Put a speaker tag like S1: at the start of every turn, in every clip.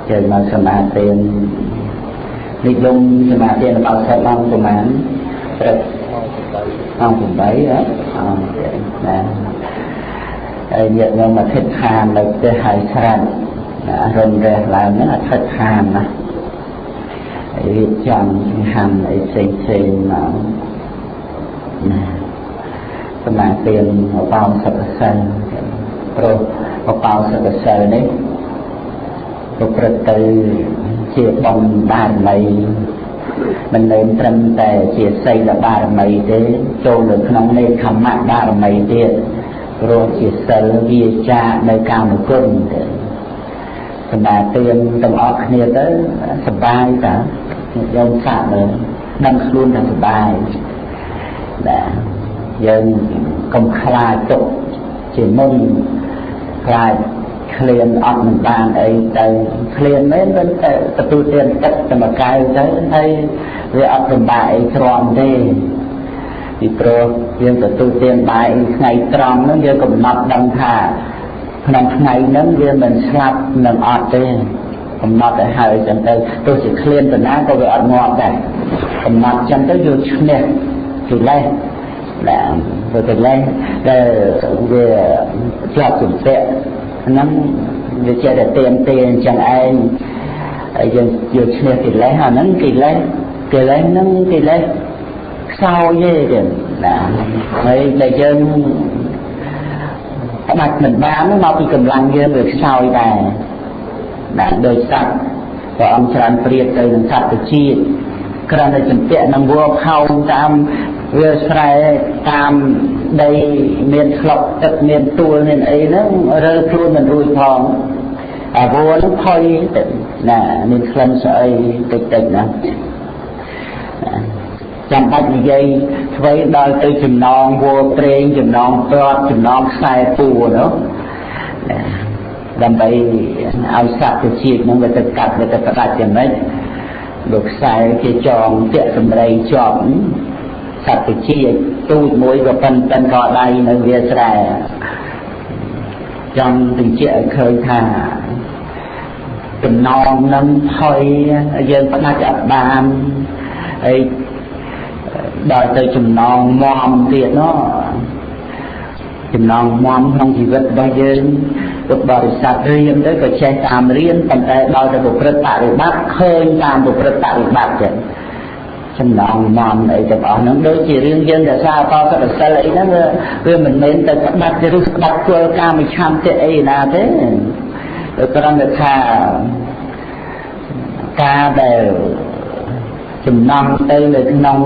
S1: ជើញមកសមាទាននិយមសមាទានរបស់សិទ្ធអង្គប្រមាណព្រឹកអង្គ8ហ៎អង្គណាហើយញាតិញោមអធិដ្ឋាននៅផ្ទះហើយស្រាប់រុនរះឡើងហ្នឹងអធិដ្ឋានណារៀបចំចង្ហាន់អីផ្សេងផ្សេងមកណាសមាទានឧបោសថសិលព្រោះឧបោសថសិលនេះប្រព្រឹត្តទៅជាបុណ្យបារមីមិនមែនត្រឹមតែជាសីលបារមីទេចូលនៅក្នុងនេខមៈបារមីទៀតព្រោះជាសិលវាចានៅកាមគុណទេសមាទានទាំងអស់គ្នាទៅសប្បាយតាយើងសាកមើលដឹងខ្លួនថាសប្បាយបាទយើងកុំខ្លាចទុកជាមុនខ្លាចឃ្លានអត់មិនបានអីទៅឃ្លានមែនប៉ុន្តែទទួលទានទឹកតែមួយកែវទៅហើយវាអត់លំបាកអីទ្រាំទេពីព្រោះយើងទទួលទានបាយថ្ងៃត្រង់ហ្នឹងយើងកំណត់ដឹងថាក្នុងថ្ងៃហ្នឹងវាមិនស្លាប់នឹងអត់ទេកំណត់ឲ្យហើយចឹងទៅទោះជាឃ្លានប៉ុណ្ណាក៏វាអត់ងាប់ដែរកំណត់ចឹងទៅយកឈ្នះកិលេសបាទព្រោះកិលេសដែលវាជាប់ជំពាក់ហ្នឹងវាចេះតែទៀមទាអញ្ចឹងឯងហើយយើងយកឈ្នះកិលេសអាហ្នឹងកិលេសកិលេសហ្នឹងកិលេសខ្សោយទេចឹងណាហើយដែលយើងផ្ដាច់មិនបានមកពីកម្លាំងយើងវាខ្សោយដែរណាដោយសត្វព្រះអង្គច្រើនប្រៀបទៅនឹងសត្វទៅជាតិគ្រាន់តែជំពាក់នឹងវល់ផោងតាមវាស្រែតាមដីមានក្លុកទឹកមានទួលមានអីហ្នឹងរើខ្លួនមិនរួចផងអាវល់ហ្នឹងផុយទៅណាមានក្លិនស្អីតិចតិចណាចាំបាច់និយាយអ្វីដល់ទៅចំណងវល់ប្រេងចំណងព្រាត់ចំណងខ្សែពួរនោះដើម្បីឲ្យសត្វទៅជាតិហ្នឹងវាទៅកាត់វាទៅផ្ដាច់យ៉ាងម៉េចលោកខ្សែគេចងតាក់សម្រីជាប់សត្វទៅជាតិទូចមួយក៏ប៉ិនប៉ិនកដៃនៅវាស្រែចង់បញ្ជាក់ឲ្យឃើញថាចំណងនឹងផុយយើងផ្ដាច់អត់បានហើយដល់ទៅចំណងមមទៀតនោះចំណងមមក្នុងជីវិតរបស់យើងពុទ្ធបរិស័ទរៀនទៅក៏ចេះតាមរៀនប៉ុន្តែដល់ទៅប្រព្រឹត្តបរិបត្តិឃើញតាមប្រព្រឹត្តបរិបត្តិចឹងចំណងមមអីទាំងអស់ហ្នឹងដូចជារឿងយើងរក្សាអបសិទ្ធសិលអីហ្នឹងវាមិនមែនទៅផ្ដាច់ឬផ្ដាច់គល់កាមឆន្ទៈអីណាទេគ្រាន់តែថាការដែលចំណងទៅនៅក្នុង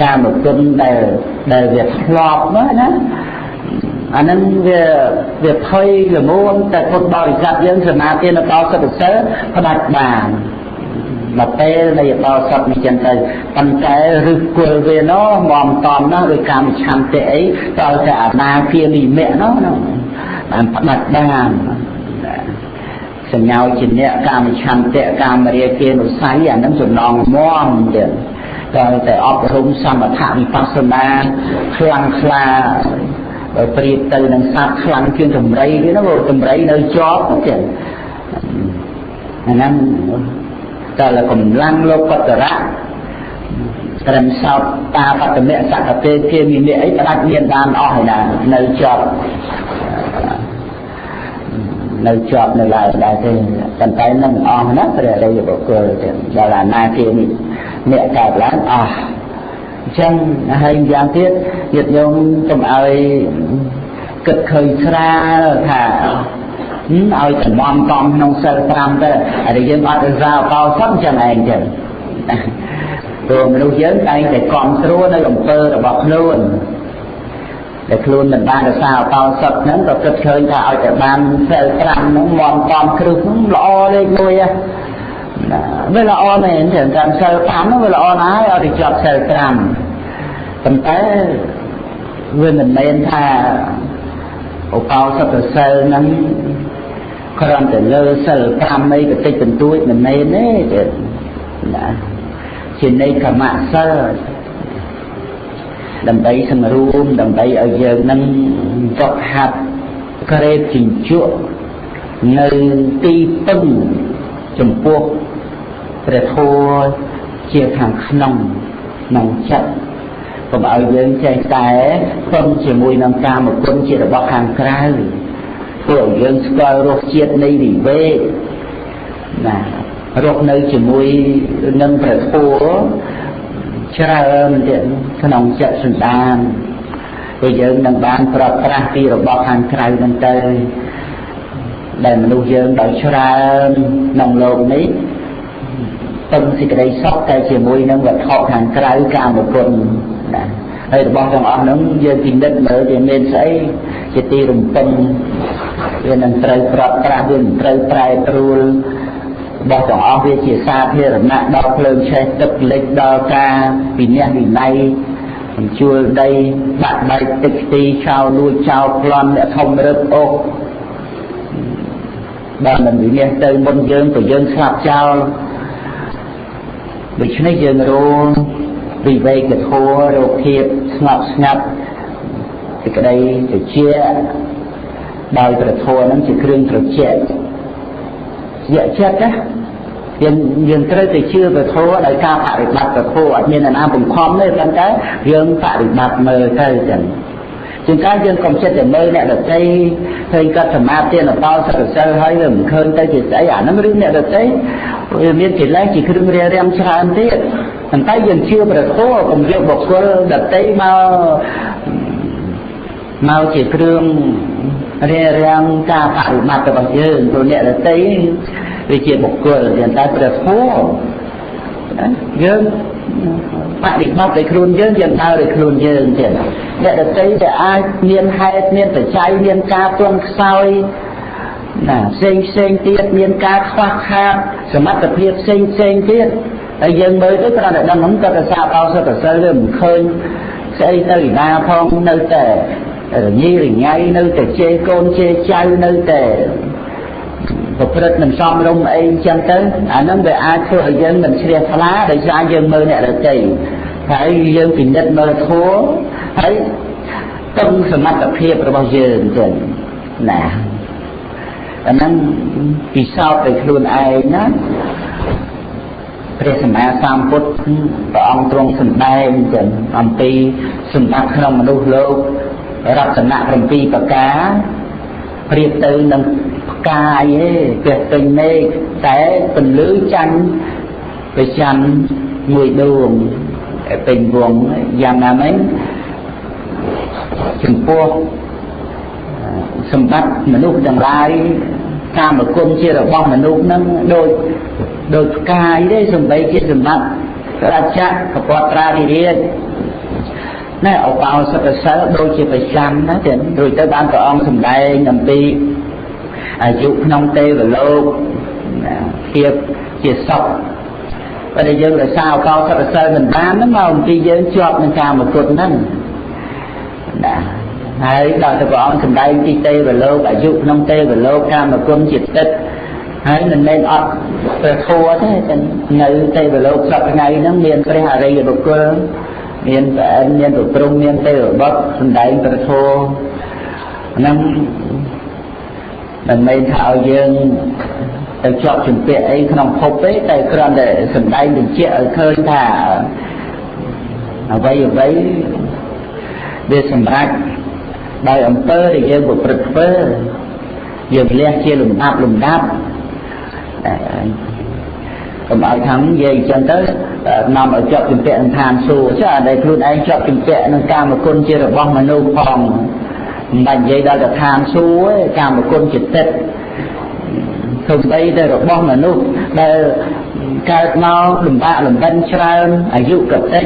S1: កាមគុណដែលវាធ្លាប់ណាអាហ្នឹងវាភ័យល្មមតែពុទ្ធបរិស័ទយើងសមាទានបោសិទ្ធសិលផ្ដាច់បានមកពេលនៃបោសុតនេះចឹងទៅប៉ុន្តែឫសគល់វានោះមមតំនោះដោយកាមឆន្ទៈអីដល់តែអនាគាមីមៈនោះបានផ្ដាច់បានសញ្ញាជាអ្នកកាមឆន្ទៈកាមរាគានុស័យអាហ្នឹងចំណងមមទៀតដល់តែអប់រំសមថវិបស្សនាខ្លាំងខ្លាបើប្រៀបទៅនឹងសត្វខ្លាំងជាងដំរីគេនោះដំរីនៅជាប់ចឹងអាហ្នឹងតែកម្លាំងលោកបត្តរៈត្រឹមសោតតាបត្តមៈសកទេគេមានអីផ្ដាច់មានបានអស់ហើយណានៅជាប់នៅជាប់នៅឡើយដែរទេប៉ុន្តែនឹងអស់ណាព្រះរិយបុគ្គលចឹងដល់អាណាគេនេះអ្នកកើតឡើងអស់អញ្ចឹងហើយយ៉ាងទៀតញាតិញោមកុំឲ្យគិតឃើញស្រាលថាឲ្យតំំតំក្នុងសិល5ទៅហើយយើងអត់រក្សាអបោសុតអញ្ចឹងឯងចឹងព្រោះមនុស្សយើងតែងតែគាំទ្រនៅអំពើរបស់ខ្លួនតែខ្លួនមិនបានរក្សាអបោសុតហ្នឹងក៏គិតឃើញថាឲ្យតែបានសិល5ហ្នឹងមមតំគ្រឹះហ្នឹងល្អលេខ1ហ៎វាល្អមែនចឹងតាមសិល5ហ្នឹងវាល្អណាស់ឲ្យទៅជាប់សិល5ប៉ុន្តែវាមិនមែនថាឧបោសថសិលហ្នឹងគ្រាន់តែលើសិល5អីបន្តិចបន្តួចមិនមែនទេណាជានៃកម្មសិលដើម្បីសង្រួមដើម្បីឲ្យយើងនឹងវឹកហាត់ក្រេបជញ្ជក់នៅទីពឹង ចំពោះព្រះធម៌ជាខាងក្នុងក្នុងចិត្តកុំឲ្យយើងចេះតែពឹងជាមួយនឹងកាមគុណជារបស់ខាងក្រៅធ្វើឲ្យយើងស្គាល់រសជាតិនៃវិវេកណារស់នៅជាមួយនឹងព្រះធម៌ច្រើនទៀតក្នុងចិត្តសន្តានព្រោះយើងនឹងបានប្រត់ប្រាស់ពីរបស់ខាងក្រៅហ្នឹងទៅដែលមនុស្សយើងដោយច្រើនក្នុងលោកនេះពឹងសេចក្តីសុខតែជាមួយនឹងវត្ថុខាងក្រៅកាមគុណណាហើយរបស់ទាំងអស់ហ្នឹងយើងពិនិត្យមើលវាមានស្អីជាទីរំពឹងវានឹងត្រូវប្រត់ប្រាស់វានឹងត្រូវប្រែប្រួលរបស់ទាំងអស់វាជាសាធារណៈដល់ភ្លើងឆេះទឹកលិចដល់ការវិន័យវិន័យបញ្ជួលដីបាក់បែកទឹកទីចោលលួចចោលប្លន់អ្នកធំរឹបអូសបើមិនវិន័យទៅមុនយើងក៏យើងស្លាប់ចោលដូច្នេះយើងរងវិវេកធម៌រោគភាពស្ងប់ស្ងាត់សេចក្តីត្រជាក់ដោយព្រះធម៌ហ្នឹងជាគ្រឿងត្រជាក់យៈចិត្តណាយើងត្រូវតែជឿព្រះធម៌ដោយការបរិបត្តិព្រះធម៌អត់មានអ្នកណាបង្ខំទេប៉ុន្តែយើងបរិបត្តិមើលទៅចឹងជាងការយើងកុំចិត្តតែមើលអ្នកដទៃឃើញគាត់សមាធិអបោសិទ្ធសិលហើយវាមិនឃើញទៅជាស្អីអាហ្នឹងរឿងអ្នកដទៃវាមានកិលេសជាគ្រឿងរារាំងច្រើនទៀតប៉ុន្តែយើងជឿព្រះធម៌កុំយកបុគ្គលដទៃមកជាគ្រឿងរារាំងការបរិបត្តិរបស់យើងព្រោះអ្នកដទៃវាជាបុគ្គលតែព្រះធម៌យើងបរិបត្តិដោយខ្លួនយើងយើងដើរដោយខ្លួនយើងទៀតអ្នកដទៃដែលអាចមានហេតុមានបច្ច័យមានការទន់ខ្សោយណាផ្សេងផ្សេងទៀតមានការខ្វះខាតសមត្ថភាពផ្សេងផ្សេងទៀតហើយយើងមើលទៅគ្រាន់តែដឹងហ្នឹងក៏ទៅសាបោសុទ្ធសិលវាមិនឃើញស្អីទៅឯណាផងនៅតែរញីរញ៉ៃនៅតែជេរកូនជេរចៅនៅតែប្រព្រឹត្តមិនសមរម្យអីចឹងទៅអាហ្នឹងវាអាចធ្វើឲ្យយើងមិនជ្រះថ្លាដោយសារយើងមើលអ្នកដទៃហើយយើងពិនិត្យមើលធម៌ហើយពឹងសមត្ថភាពរបស់យើងចឹងណាអាហ្នឹងពិសោធន៍ដោយខ្លួនឯងណាព្រះសម្មាសម្ពុទ្ធព្រះអង្គទ្រង់សម្ដែងចឹងអំពីសម្បត្តិក្នុងមនុស្សលោករតនៈ7ប្រការប្រៀបទៅនឹងផ្កាយឯងពេញមេឃតែពន្លឺច័ន្ទប្រច័ន្ទមួយដួងពេញវងយ៉ាងណាមិញចំពោះសម្បត្តិមនុស្សទាំងឡាយកាមគុណជារបស់មនុស្សហ្នឹងដូចផ្កាយទេសំបីជាសម្បត្តិរាជៈកពត្រាធិរាជណែឧបោសថសិលដូចជាប្រចាំណាទៀតរួចទៅបានព្រះអង្គសម្ដែងអំពីអាយុក្នុងទេវលោកភាពជាសុខបើតែយើងរក្សាឧបោសថសិលមិនបានហ្នឹងមកអំពីយើងជាប់នឹងកាមគុណហ្នឹងណាហើយដល់ទៅព្រះអង្គសម្ដែងទីទេវលោកអាយុក្នុងទេវលោកកាមគុណជាទឹកហើយមិនមែនអត់ព្រះធម៌ទេតែនៅទេវលោកសប្តាហ៍ថ្ងៃហ្នឹងមានព្រះអរិយបុគ្គលមានព្រះឥន្ទមានព្រះព្រហ្មមានទេវបុត្រសម្ដែងព្រះធម៌ហ្នឹងមិនមែនថាឲ្យយើងទៅជាប់ជំពាក់អីក្នុងភពទេតែគ្រាន់តែសម្ដែងបញ្ជាក់ឲ្យឃើញថាអ្វីអ្វីវាសម្រេចដោយអំពើដែលយើងប្រព្រឹត្តធ្វើយើងលះជាលំដាប់លំដាប់កុំឲ្យខាងនិយាយអញ្ចឹងទៅនាំឲ្យជាប់ជំពាក់នឹងឋានសួគ៌ចុះអាដែលខ្លួនឯងជាប់ជំពាក់នឹងកាមគុណជារបស់មនុស្សផងមិនបាច់និយាយដល់ទៅឋានសួគ៌ទេកាមគុណជាទឹកសូម្បីតែរបស់មនុស្សដែលកើតមកលំបាកលំបិនច្រើនអាយុក៏តិច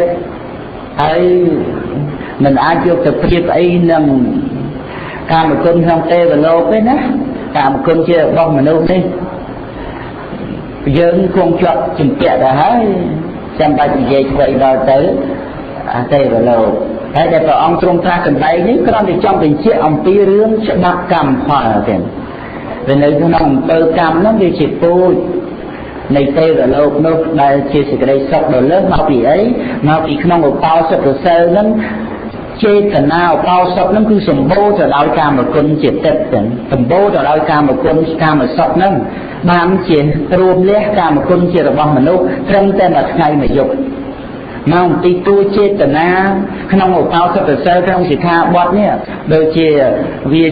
S1: ហើយមិនអាចយកទៅប្រៀបអីនឹងកាមគុណក្នុងទេវលោកទេណាកាមគុណជារបស់មនុស្សនេះយើងគង់ជាប់ជំពាក់ទៅហើយចាំបាច់និយាយធ្វើអីដល់ទៅអទេវលោកហើយដែលព្រះអង្គទ្រង់ត្រាស់សម្ដែងនេះគ្រាន់តែចង់បញ្ជាក់អំពីរឿងច្បាប់កម្មផលទេវានៅក្នុងអំពើកម្មហ្នឹងវាជាពូជនៃទេវលោកនោះដែលជាសេចក្តីសុខដ៏លើសមកពីអីមកពីក្នុងឧបោសថសិលហ្នឹង ចេតនាឧបោសថហ្នឹងគឺសម្បូរទៅដោយកាមគុណជាទឹកចឹង សម្បូរទៅដោយកាមគុណកាមសុខហ្នឹង បានជារួមលះកាមគុណជារបស់មនុស្សត្រឹមតែមួយថ្ងៃមួយយប់។ មកទីតួចេតនាក្នុងឧបោសថសិល ក្នុងសិក្ខាបទនេះ ដូចជាវា